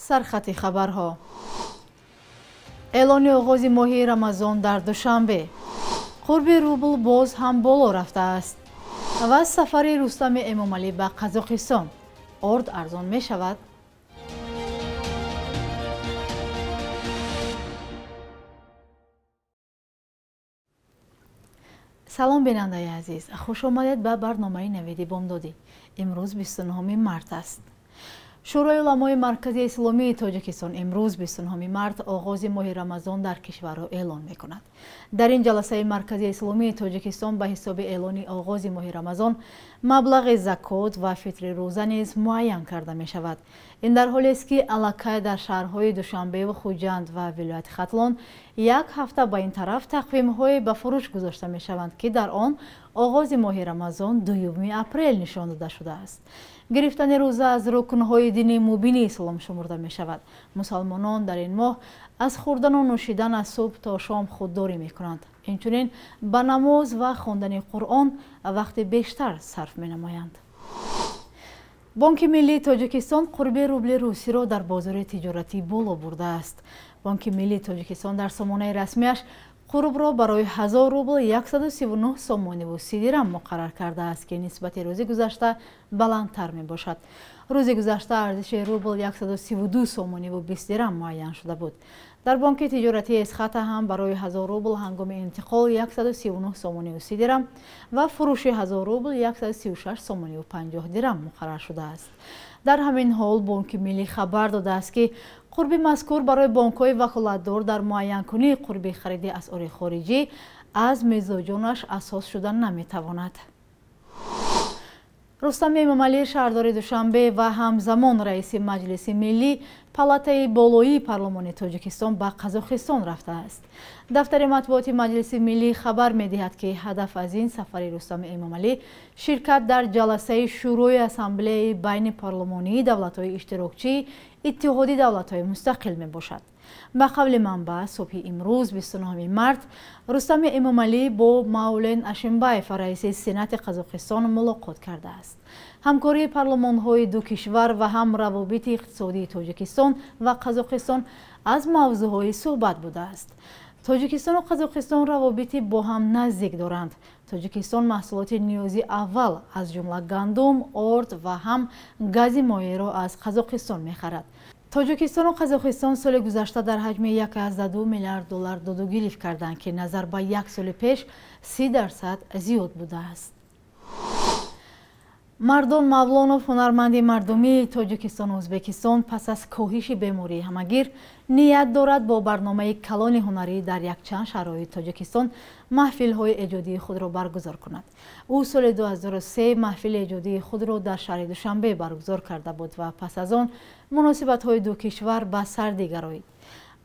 Сархати хабарҳо. Эълони оғози моҳи Рамазон дар Душанбе. Қурби рубл боз ҳам боло рафтааст. Ва сафари Рустами Эмомалӣ ба Қазоқистон. Орд арзон мешавад? Салом, бинандаи азиз, хуш омадед ба барномаи Навиди Бомдодӣ. Имрӯз 29 март аст. Шӯрои уламои Маркази Исломии Тоҷикистон имрӯз 29 март оғози моҳи Рамазон дар кишварро эълон мекунад. Дар ин ҷаласаи Маркази Исломии Тоҷикистон ба ҳисоби эълони оғози моҳи Рамазон маблағи закот ва фитри рӯза низ муайян карда мешавад. Ин дар ҳолест, ки аллакай дар шаҳрҳои Душанбеву Хуҷанд ва вилояти Хатлон як ҳафта ба ин тараф тақвимҳое ба фурӯш гузошта мешаванд, ки дар он оғози моҳи Рамазон 2 апрел нишон дода шудааст. Гирифтани рӯза аз рукнҳои дини мубини ислом шумурда мешавад. Мусалмонон дар ин моҳ аз хӯрдану нӯшидан аз субҳ то шом худдорӣ мекунанд. Инчунин ба намоз ва хондани Қуръон вақти бештар сарф менамоянд. Бонки Миллии Тоҷикистон қурби рубли русиро дар бозори тиҷоратӣ боло бурдааст. Бонки Миллии Тоҷикистон дар сомонаи расмиаш қурбро барои 1000 рубл 139 сомониву 30 дирам муқаррар кардааст, ки нисбати рӯзи гузашта баландтар мебошад. Рӯзи гузашта арзиши рубл 132 сомониву 20 дирам муайян шуда буд. Дар бонки тиҷоратии Эсхата ҳам барои 1000 рубл ҳангоми интиқол 139 сомониву 30 дирам ва фурӯши 1000 рубл 136 сомониву 50 дирам муқаррар шудааст. Дар ҳамин ҳол Бонки Миллӣ хабар додааст, ки қурби мазкур барои бонкҳои ваколатдор дар муайянкунии қурби хариди асъори хориҷӣ аз мизоҷонаш асос шуда наметавонад. Рустами Эмомалӣ, шаҳрдори Душанбе ва ҳамзамон раиси Маҷлиси Миллӣ, палатаи болоии парлумони Тоҷикистон ба Қазоқистон рафтааст. Дафтари матбуоти Маҷлиси Миллӣ хабар медиҳад, ки ҳадаф аз ин сафари Рустами Эмомалӣ ширкат дар ҷаласаи Шӯрои Ассамблеяи байни парлумонии давлатҳои иштирокчии Иттиҳоди давлатҳои мустақил мебошад. Ба қавли манбаъ, субҳи имрӯз 29 март Рустами Эмомалӣ бо Маулен Ашимбаев, раиси Сенати Қазоқистон, мулоқот кардааст. Ҳамкории парлумонҳои ду кишвар ва ҳам равобити иқтисодии Тоҷикистон ва Қазоқистон аз мавзӯъҳои суҳбат будааст. Тоҷикистону Қазоқистон равобити бо ҳам наздик доранд. Тоҷикистон маҳсулоти ниёзи аввал, аз ҷумла гандум, орд ва ҳам гази моеъро аз Қазоқистон мехарад. Тоҷикистону Қазоқистон соли гузашта дар ҳаҷми 1,2 миллиард доллар додугирифт карданд, ки назар ба як соли пеш 30% зиёд будааст. Мардон Мавлонов, ҳунарманди мардумии Тоҷикистону Ӯзбекистон, пас аз коҳиши бемории ҳамагир ният дорад бо барномаи калони ҳунарӣ дар якчанд шаҳрҳои Тоҷикистон маҳфилҳои эҷодии худро баргузор кунад. Ӯ соли 2003 маҳфили эҷодии худро дар шаҳри Душанбе баргузор карда буд ва пас аз он муносибатҳои ду кишвар ба сардӣ гароид.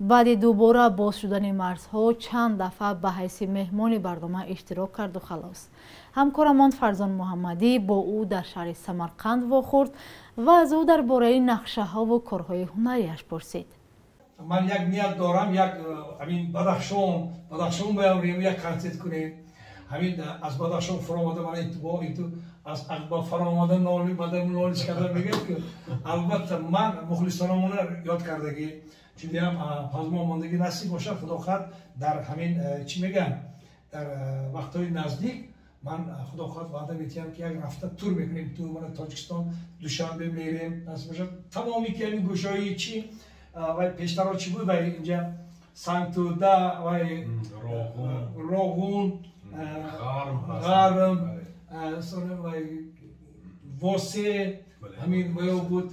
Баъди дубора боз шудани марзҳо чанд дафъа ба ҳайси меҳмони барнома иштирок карду халос. Ҳамкорамон Фарзон Муҳаммадӣ бо ӯ дар шаҳри Самарқанд вохӯрд ва аз ӯ дар бораи нақшаҳову корҳои ҳунарияш пурсид. Ман як ният дорам, як ҳамин Бадахшон биёрем, як консерт кунем. Ҳамин аз Бадахшон фаромада мана итибо иту аз Ақба фаромада ноли бада нолиш карда мегӯяд, ки албатта ман мухлисономона ёд кардагӣ, чуням пазмон мондагӣ насиб бошад, худо хоҳад дар ҳамин чӣ мегӯям, дар вақтҳои наздик ман худо хоҳад ваъда метиҳам, ки як рафта тур мекунем ту мана Тоҷикистон, Душанбе мерем, насиб бошад, тамоми ки ҳамин гӯшаҳои чи вай пештаро чӣ буд, вай инҷа Сангтуда, вай Роғун, Ғарм, вай Восе, ҳамин ваё буд,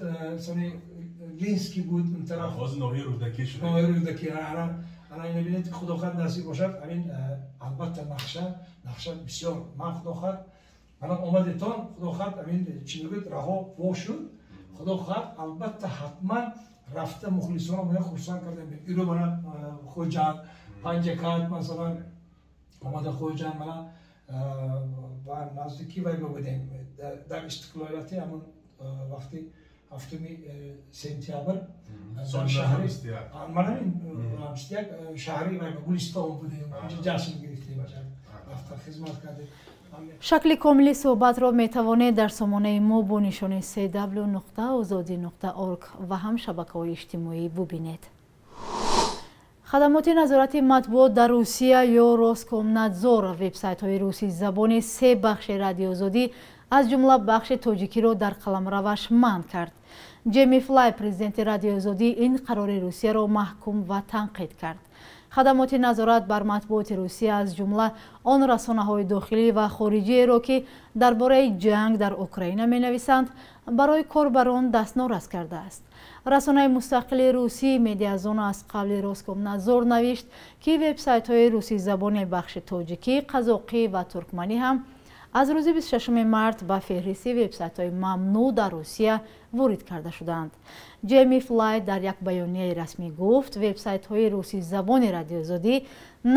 сони Линский буд он тараф. Ноҳияи Рӯдакӣ шуда. Ноҳияи Рӯдакӣ. Ана ина бинед, худо хоҳад насиб бошад, ҳамин албатта нақша бисёр. Ман худо хоҳад мана омадетон, худо хоҳад ҳамин чӣ мегӯяд, раҳо во шуд, худо хоҳад албатта ҳатман рафта мухлисонро моя хурсанд кардем. Иро мана Хуҷанд, Панҷакат масалан омада Хуҷанд мана ба наздикӣ вай будем дар истиқлолияти ҳамон вақти 7 сентябр шаҳри мана 21 шаҳри вай Гулистон будем, ҷашн гирифтем, рафта хизмат кардем. Шакли комили суҳбатро метавонед дар сомонаи мо бо нишони cw.ozodi.org ва ҳам шабакаҳои иҷтимоӣ бубинед. Хадамоти назорати матбуот дар Русия ё Роскомнадзор вебсайтҳои русӣ забони се бахши Радиоозодӣ, аз ҷумла бахши тоҷикиро дар қаламраваш манъ кард. Ҷеми Флай, президенти Радиоозодӣ, ин қарори Русияро маҳкум ва танқид кард. Хадамоти назорат бар матбуоти Русия аз ҷумла он расонаҳои дохилӣ ва хориҷиеро, ки дар бораи ҷанг дар Украина менависанд, барои корбарон дастнорас кардааст. Расонаи мустақили русӣ Медиазона аз қавли Роскомнадзор навишт, ки вебсайтҳои русӣзабони бахши тоҷикӣ, қазоқӣ ва туркманӣ ҳам аз рӯзи 26 март ба феҳристи вебсайтҳои мамнӯъ дар Русия ворид карда шуданд. Ҷеми Флай дар як баёнияи расмӣ гуфт, вебсайтҳои русӣзабони Радиоозодӣ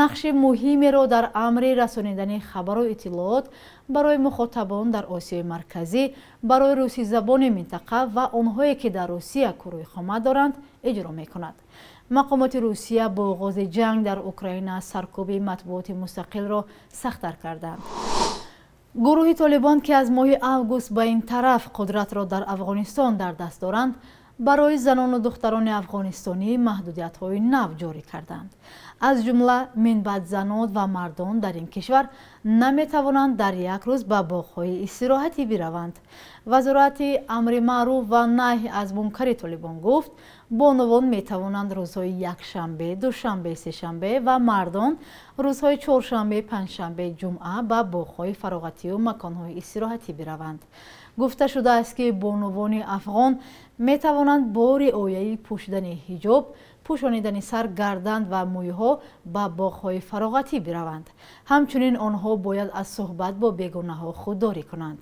нақши муҳимеро дар амри расонидани хабару иттилоот барои мухотабон дар Осиёи Марказӣ, барои русӣзабони минтақа ва онҳое, ки дар Русия кору иқомат доранд, иҷро мекунад. Мақомоти Русия бо оғози ҷанг дар Украина саркӯби матбуоти мустақилро сахттар карданд. Гурӯҳи Толибон, ки аз моҳи август ба ин тараф қудратро дар Афғонистон дар даст доранд, барои занону духтарони афғонистонӣ маҳдудиятҳои нав ҷорӣ карданд. Аз ҷумла минбаъд занон ва мардон дар ин кишвар наметавонанд дар як рӯз ба боғҳои истироҳатӣ бираванд. Вазорати амри маъруф ва наҳй аз мункари Толибон гуфт, бонувон метавонанд рӯзҳои якшанбе, душанбе, сешанбе ва мардон рӯзҳои чоршанбе, панҷшанбе, ҷумъа ба боғҳои фароғатию маконҳои истироҳатӣ бираванд. Гуфта шудааст, ки бонувони афғон метавонанд бо риояи пӯшидани ҳиҷоб, пӯшонидани сар, гардан ва мӯйҳо ба боғҳои фароғатӣ бираванд. Ҳамчунин онҳо бояд аз суҳбат бо бегонаҳо худдорӣ кунанд.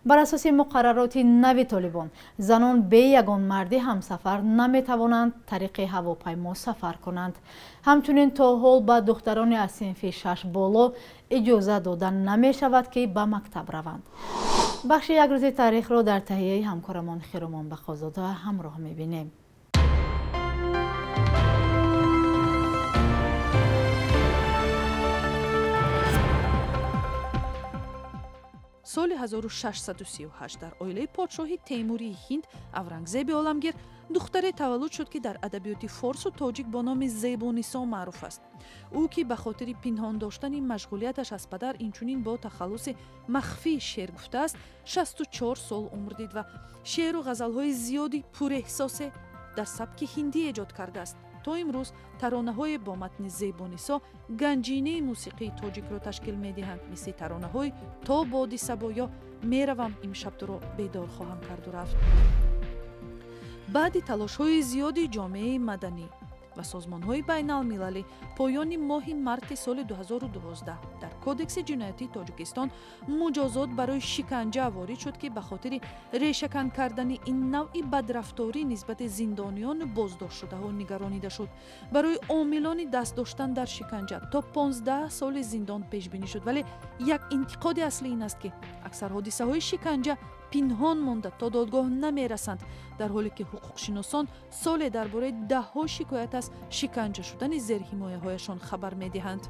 Бар асоси муқаррароти нави Толибон, занон бе ягон марди ҳамсафар наметавонанд тариқи ҳавопаймо сафар кунанд. Ҳамчунин то ҳол ба духтарони аз синфи шаш боло иҷоза дода намешавад, ки ба мактаб раванд. Бахши як рӯзи таърихро дар таҳияи ҳамкорамон Хиромон Бақозода ҳамроҳ мебинем. Соли 1638 дар оилаи подшоҳи Темурии Ҳинд Аврангзеби Оламгир духтаре таваллуд шуд, ки дар адабиёти форсу тоҷик бо номи Зебунисо маъруф аст. Ӯ, ки ба хотири пинҳон доштани машғулияташ аз падар инчунин бо тахаллуси махфӣ шеър гуфтааст, 64 сол умр дид ва шеъру ғазалҳои зиёди пурэҳсосе дар сабки ҳиндӣ эҷод кардааст. То имрӯз таронаҳое бо матни Зебунисо ганҷинаи мусиқии тоҷикро ташкил медиҳанд, мисли таронаҳои «То боди сабо» ё «Меравам имшаб, туро бедор хоҳам карду рафт». Баъди талошҳои зиёди ҷомеаи маданӣ ва созмонҳои байналмилалӣ, поёни моҳи марти соли 2012 дар Кодекси ҷиноятии Тоҷикистон муҷозот барои шиканҷа ворид шуд, ки ба хотири решакан кардани ин навъи бадрафторӣ нисбати зиндониёну боздоштшудаҳо нигаронида шуд. Барои омилони даст доштан дар шиканҷа то 15 соли зиндон пешбинӣ шуд, вале як интиқоди аслӣ ин аст, ки аксар ҳодисаҳои шиканҷа пинҳон монда то додгоҳ намерасанд, дар ҳоле ки ҳуқуқшиносон соле дар бораи даҳҳо шикоят аз шиканҷа шудани зерҳимояҳояшон хабар медиҳанд.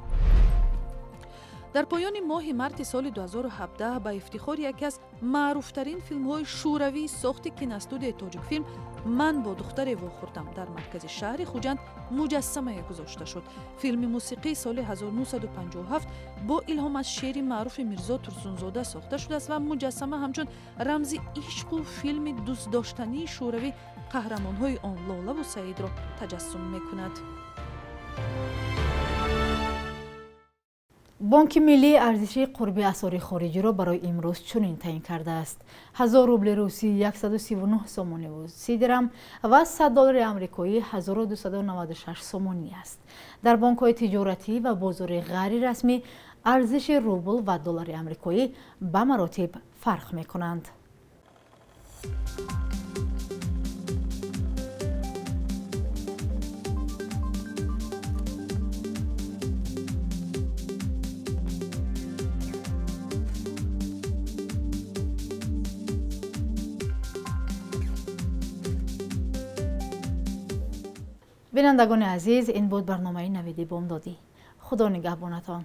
Дар поёни моҳи марти соли 2017 ба ифтихори яке аз маъруфтарин филмҳои шӯравии сохти киностудияи Тоҷикфилм «Ман бо духтаре вохӯрдам» дар маркази шаҳри Хуҷанд муҷассамае гузошта шуд. Филми мусиқии соли 1957 бо илҳом аз шеъри маъруфи Мирзо Турсунзода сохта шудааст ва муҷассама ҳамчун рамзи ишқу филми дӯстдоштании шӯравӣ қаҳрамонҳои он Лолаву Саидро таҷассум мекунад. Бонки миллӣ арзиши қурби асъори хориҷиро барои имрӯз чунин таъин кардааст: 1000 рубли русӣ 139 сомониву 30 дирам ва 100 доллари амрикоӣ 1296 сомонӣ аст. Дар бонкҳои тиҷоратӣ ва бозори ғайрирасмӣ арзиши рубл ва доллари амрикоӣ ба маротиб фарқ мекунанд. Бинандагони азиз, ин буд барномаи Навиди бомдодӣ. Худо нигаҳбонатон.